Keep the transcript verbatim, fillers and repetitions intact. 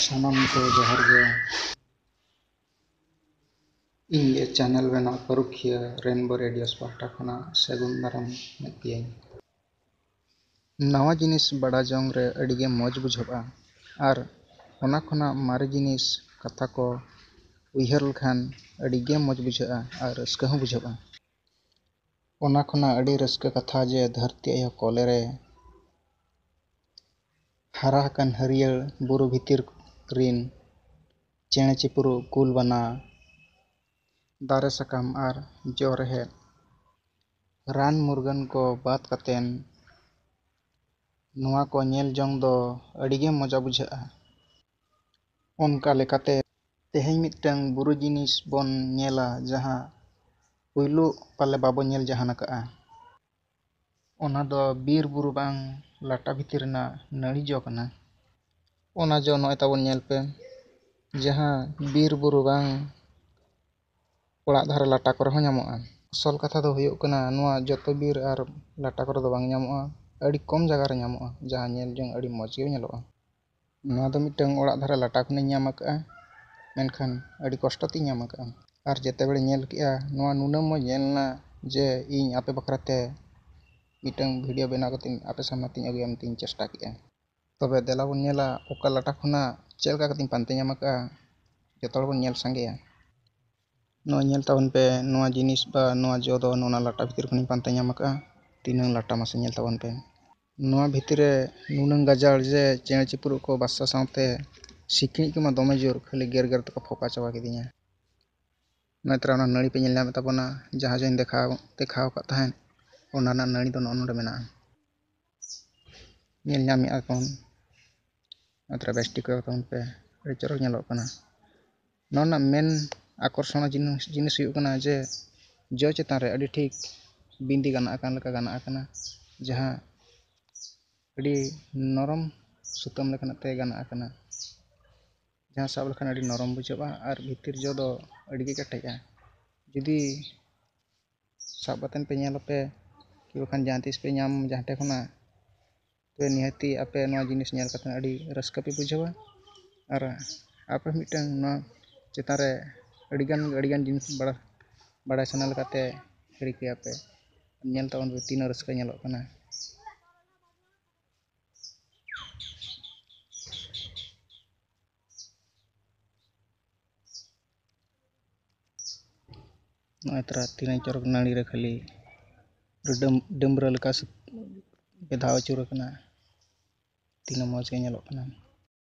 ᱥᱟᱱᱟᱢ ᱠᱚ ᱡᱚᱦᱟᱨ ᱜᱮ᱾ ᱤᱧ ᱜᱮ ᱪᱮᱱᱮᱞ ᱵᱮᱱᱟᱣ ᱯᱟᱹᱨᱩᱠᱷᱤᱭᱟᱹ ᱨᱮᱱᱵᱳ ᱨᱮᱰᱤᱭᱳᱥ ᱯᱟᱦᱴᱟ ᱠᱷᱚᱱᱟᱜ ᱥᱟᱹᱜᱩᱱ ᱫᱟᱨᱟᱢ ᱮᱫ ᱯᱮᱭᱟᱹᱧ᱾ ᱱᱟᱣᱟ ᱡᱤᱱᱤᱥ ᱵᱟᱲᱟᱭ ᱡᱚᱝ ᱨᱮ ᱟᱹᱰᱤ ᱜᱮ ᱢᱚᱡᱽ ᱵᱩᱡᱷᱟᱹᱜᱼᱟ ᱟᱨ ᱚᱱᱟ ᱠᱷᱚᱱᱟᱜ ᱢᱟᱨᱮ ᱡᱤᱱᱤᱥ ᱠᱟᱛᱷᱟ ᱠᱚ ᱩᱭᱦᱟᱹᱨ ᱞᱮᱠᱷᱟᱱ ᱟᱹᱰᱤ ᱜᱮ ᱢᱚᱡᱽ ᱵᱩᱡᱷᱟᱹᱜᱼᱟ ᱟᱨ ᱨᱟᱹᱥᱠᱟᱹ ᱦᱚᱸ ᱵᱩᱡᱷᱟᱹᱜᱼᱟ᱾ ᱚᱱᱟ ᱠᱷᱚᱱᱟᱜ ᱟᱹᱰᱤ ᱨᱟᱹᱥᱠᱟᱹ ᱠᱟᱛᱷᱟ ᱡᱮ ᱫᱷᱟᱹᱨᱛᱤ ᱟᱭᱳ ᱠᱚᱞᱮ ᱨᱮ ᱦᱟᱨᱟ ᱟᱠᱟᱱ ᱦᱟᱹᱨᱭᱟᱹᱲ ᱵᱩᱨᱩ ᱵᱷᱤᱛᱤᱨ ᱨᱤᱱ ᱪᱮᱬᱮ ᱪᱤᱯᱨᱩ, ᱠᱩᱞ ᱵᱟᱱᱟ, ᱫᱟᱨᱮ ᱥᱟᱠᱟᱢ ᱟᱨ ᱡᱚ ᱨᱮᱦᱮᱫ, ᱨᱟᱱ ᱢᱩᱨᱜᱟᱹᱱ ᱠᱚ ᱵᱟᱫ ᱠᱟᱛᱮᱱ ᱱᱚᱣᱟ ᱠᱚ ᱧᱮᱞ ᱡᱚᱝ ᱫᱚ ᱟᱹᱰᱤ ᱜᱮ ᱢᱚᱡᱟ ᱵᱩᱡᱷᱟᱹᱜᱼᱟ᱾ ᱚᱱᱠᱟ ᱞᱮᱠᱟᱛᱮ ᱛᱮᱦᱮᱧ ᱢᱤᱫᱴᱟᱝ ᱵᱩᱨᱩ ᱡᱤᱱᱤᱥ ᱵᱚᱱ ᱧᱮᱞᱟ, ᱡᱟᱦᱟᱸ ᱯᱩᱭᱞᱩ ᱯᱟᱞᱮ ᱵᱟᱵᱚ ᱧᱮᱞ ᱡᱟᱦᱟᱱ ᱟᱠᱟᱫᱼᱟ᱾ ᱚᱱᱟ ᱫᱚ ᱵᱤᱨ ᱵᱩᱨᱩ ᱵᱟᱝ ᱞᱟᱴᱟ ᱵᱷᱤᱛᱤᱨ ᱨᱮᱱᱟᱜ ᱱᱟᱹᱲᱤ ᱡᱚ ᱠᱟᱱᱟ᱾ ᱚᱱᱟ ᱡᱚ ᱱᱚᱜᱼᱚᱭ ᱛᱟᱵᱚᱱ ᱧᱮᱞ ᱯᱮ, ᱡᱟᱦᱟᱸ ᱵᱤᱨ ᱵᱩᱨᱩ ᱵᱟᱝ ᱚᱲᱟᱜ ᱫᱷᱟᱨᱮ ᱞᱟᱴᱟ ᱠᱚᱨᱮ ᱦᱚᱸ ᱧᱟᱢᱚᱜᱼᱟ᱾ ᱟᱥᱚᱞ ᱠᱟᱛᱷᱟ ᱫᱚ ᱦᱩᱭᱩᱜ ᱠᱟᱱᱟ, ᱱᱚᱣᱟ ᱡᱚᱛᱚ ᱵᱤᱨ ᱟᱨ ᱞᱟᱴᱟ ᱠᱚᱨᱮ ᱫᱚ ᱵᱟᱝ ᱧᱟᱢᱚᱜᱼᱟ, ᱟᱹᱰᱤ ᱠᱚᱢ ᱡᱟᱭᱜᱟ ᱨᱮ ᱧᱟᱢᱚᱜᱼᱟ, ᱡᱟᱦᱟᱸ ᱧᱮᱞ ᱡᱚᱝ ᱟᱹᱰᱤ ᱢᱚᱡᱽ ᱜᱮ ᱧᱮᱞᱚᱜᱼᱟ᱾ ᱱᱚᱣᱟ ᱫᱚ ᱢᱤᱫᱴᱟᱝ ᱚᱲᱟᱜ ᱫᱷᱟᱨᱮ ᱞᱟᱴᱟ ᱠᱷᱚᱱᱤᱧ ᱧᱟᱢ ᱟᱠᱟᱫᱼᱟ, ᱢᱮᱱᱠᱷᱟᱱ ᱟᱹᱰᱤ ᱠᱚᱥᱴᱚ ᱛᱤᱧ ᱧᱟᱢ ᱟᱠᱟᱫᱼᱟ᱾ ᱟᱨ ᱡᱮᱛᱮ ᱵᱮᱲᱮ ᱧᱮᱞ ᱠᱮᱫᱼᱟ, ᱱᱚᱣᱟ ᱱᱩᱱᱟᱹᱜ ᱢᱚᱡᱽ ᱧᱮᱞ ᱮᱱᱟ ᱡᱮ ᱤᱧ ᱟᱯᱮ ᱵᱟᱠᱷᱨᱟ ᱛᱮ ᱢᱤᱫᱴᱟᱝ ᱵᱷᱤᱰᱤᱭᱳ ᱵᱮᱱᱟᱣ ᱠᱟᱛᱮᱧ ᱟᱯᱮ ᱥᱟᱢᱱᱟ ᱛᱤᱧ ᱟᱹᱜᱩᱭᱟ ᱢᱮᱱᱛᱮᱧ ᱪᱮᱥᱴᱟ ᱠᱮᱫᱼᱟ᱾ ᱛᱚᱵᱮ ᱫᱮᱞᱟ ᱵᱚᱱ ᱧᱮᱞᱟ, ᱚᱠᱟ ᱞᱟᱴᱟ ᱠᱷᱚᱱᱟᱜ ᱪᱮᱫ ᱞᱮᱠᱟ ᱠᱟᱛᱮᱧ ᱯᱟᱱᱛᱮ ᱧᱟᱢ ᱟᱠᱟᱫᱼᱟ, ᱡᱚᱛᱚ ᱦᱚᱲ ᱵᱚᱱ ᱧᱮᱞ ᱥᱟᱸᱜᱮᱭᱟ᱾ ᱱᱚᱣᱟ ᱧᱮᱞ ᱛᱟᱵᱚᱱ ᱯᱮ, ᱱᱚᱣᱟ ᱡᱤᱱᱤᱥ ᱵᱟ ᱱᱚᱣᱟ ᱡᱚ ᱫᱚ ᱱᱚᱣᱟ ᱞᱟᱴᱟ ᱵᱷᱤᱛᱤᱨ ᱠᱷᱚᱱᱤᱧ ᱯᱟᱱᱛᱮ ᱧᱟᱢ ᱟᱠᱟᱫᱼᱟ᱾ ᱛᱤᱱᱟᱹᱝ ᱞᱟᱴᱟ ᱢᱟᱥᱮ ᱧᱮᱞ ᱛᱟᱵᱚᱱ ᱯᱮ᱾ ᱱᱚᱣᱟ ᱵᱷᱤᱛᱤᱨ ᱨᱮ ᱱᱩᱱᱟᱹᱝ ᱜᱟᱡᱟᱲ ᱡᱮ ᱪᱮᱬᱮ ᱪᱤᱯᱨᱩᱫ ᱠᱚ ᱵᱟᱥᱟ ᱥᱟᱶᱛᱮ ᱥᱤᱠᱲᱤᱡ ᱠᱚᱢᱟ ᱫᱚᱢᱮ ᱡᱳᱨ, ᱠᱷᱟᱹᱞᱤ ᱜᱮᱨ ᱜᱮᱨ ᱛᱮᱠᱚ ᱯᱷᱚᱠᱟ ᱪᱟᱵᱟ ᱠᱤᱫᱤᱧᱟ᱾ ᱱᱚᱜᱼᱚᱭ ᱛᱚᱨᱟ ᱚᱱᱟ ᱱᱟᱹᱲᱤ ᱯᱮ ᱧᱮᱞ ᱧᱟᱢᱮᱫ ᱛᱟᱵᱚᱱᱟ, ᱡᱟᱦᱟᱸ ᱡᱚᱧ ᱫᱮᱠᱷᱟᱣ, ᱫᱮᱠᱷᱟᱣ ᱟᱠᱟᱫ ᱛᱟᱦᱮᱸᱫ, ᱚᱱᱟ ᱨᱮᱱᱟᱜ ᱱᱟᱹᱲᱤ ᱫᱚ ᱱᱚᱜᱼᱚ ᱱᱚᱰᱮ ᱢᱮᱱᱟᱜᱼᱟ᱾ ᱧᱮᱞ ᱧᱟᱢᱮᱫᱼᱟ ᱵᱚᱱ᱾ ᱱᱚᱣᱟ ᱛᱚᱨᱟ ᱵᱮᱥ ᱴᱷᱤᱠ ᱠᱚᱭᱚᱜ ᱛᱟᱵᱚᱱ ᱯᱮ, ᱟᱹᱰᱤ ᱪᱚᱨᱚᱠ ᱧᱮᱞᱚᱜ ᱠᱟᱱᱟ᱾ ᱱᱚᱣᱟ ᱨᱮᱱᱟᱜ ᱢᱮᱱ ᱟᱠᱚᱨᱥᱚᱱ ᱡᱤᱱᱤᱥ, ᱡᱤᱱᱤᱥ ᱦᱩᱭᱩᱜ ᱠᱟᱱᱟ ᱡᱮ ᱡᱚ ᱪᱮᱛᱟᱱ ᱨᱮ ᱟᱹᱰᱤ ᱴᱷᱤᱠ ᱵᱤᱸᱫᱤ ᱜᱟᱱ ᱟᱠᱟᱱ ᱞᱮᱠᱟ ᱜᱟᱱ ᱟᱠᱟᱱᱟ, ᱡᱟᱦᱟᱸ ᱟᱹᱰᱤ ᱱᱚᱨᱚᱢ ᱥᱩᱛᱟᱹᱢ ᱞᱮᱠᱟᱱᱟᱜ ᱛᱮ ᱜᱟᱱ ᱟᱠᱟᱱᱟ, ᱡᱟᱦᱟᱸ ᱥᱟᱵ ᱞᱮᱠᱷᱟᱱ ᱟᱹᱰᱤ ᱱᱚᱨᱚᱢ ᱵᱩᱡᱷᱟᱹᱜᱼᱟ ᱟᱨ ᱵᱷᱤᱛᱤᱨ ᱡᱚ ᱫᱚ ᱟᱹᱰᱤ ᱜᱮ ᱠᱮᱴᱮᱡᱼᱟ᱾ ᱡᱩᱫᱤ ᱥᱟᱵ ᱠᱟᱛᱮᱫ ᱯᱮ ᱧᱮᱞ ᱟᱯᱮ, ᱠᱤ ᱵᱟᱠᱷᱟᱱ ᱡᱟᱦᱟᱸ ᱛᱤᱥ ᱯᱮ ᱧᱟᱢ ᱡᱟᱦᱟᱸ ᱴᱷᱮᱱ ᱠᱷᱚᱱᱟᱜ, ᱛᱚᱵᱮ ᱱᱤᱦᱟᱹᱛᱤ ᱟᱯᱮ ᱱᱚᱣᱟ ᱡᱤᱱᱤᱥ ᱧᱮᱞ ᱠᱟᱛᱮᱫ ᱟᱹᱰᱤ ᱨᱟᱹᱥᱠᱟᱹ ᱯᱮ ᱵᱩᱡᱷᱟᱹᱣᱟ᱾ ᱟᱨ ᱟᱯᱮ ᱢᱤᱫᱴᱟᱝ ᱱᱚᱣᱟ ᱪᱮᱛᱟᱱ ᱨᱮ ᱟᱹᱰᱤᱜᱟᱱ ᱟᱹᱰᱤᱜᱟᱱ ᱡᱤᱱᱤᱥ ᱵᱟᱲᱟᱭ ᱥᱟᱱᱟ ᱞᱮᱠᱟᱛᱮ ᱨᱤᱠᱟᱹᱭᱟᱯᱮ᱾ ᱧᱮᱞ ᱛᱟᱵᱚᱱ ᱯᱮ ᱛᱤᱱᱟᱹᱜ ᱨᱟᱹᱥᱠᱟᱹ ᱧᱮᱞᱚᱜ ᱠᱟᱱᱟ᱾ ᱱᱚᱜᱼᱚᱭ ᱛᱚᱨᱟ ᱛᱤᱱᱟᱹᱜ ᱪᱚᱨᱚᱠ ᱱᱟᱹᱲᱤ ᱨᱮ ᱠᱷᱟᱹᱞᱤ ᱰᱟᱹᱢ-, ᱰᱟᱹᱢᱨᱟᱹ ᱞᱮᱠᱟ ᱥᱩ-, ᱵᱮᱫᱷᱟᱣ ᱟᱹᱪᱩᱨ ᱟᱠᱟᱱᱟ᱾ ᱛᱤᱱᱟᱹᱜ ᱢᱚᱡᱽ ᱜᱮ ᱧᱮᱞᱚᱜ ᱠᱟᱱᱟ᱾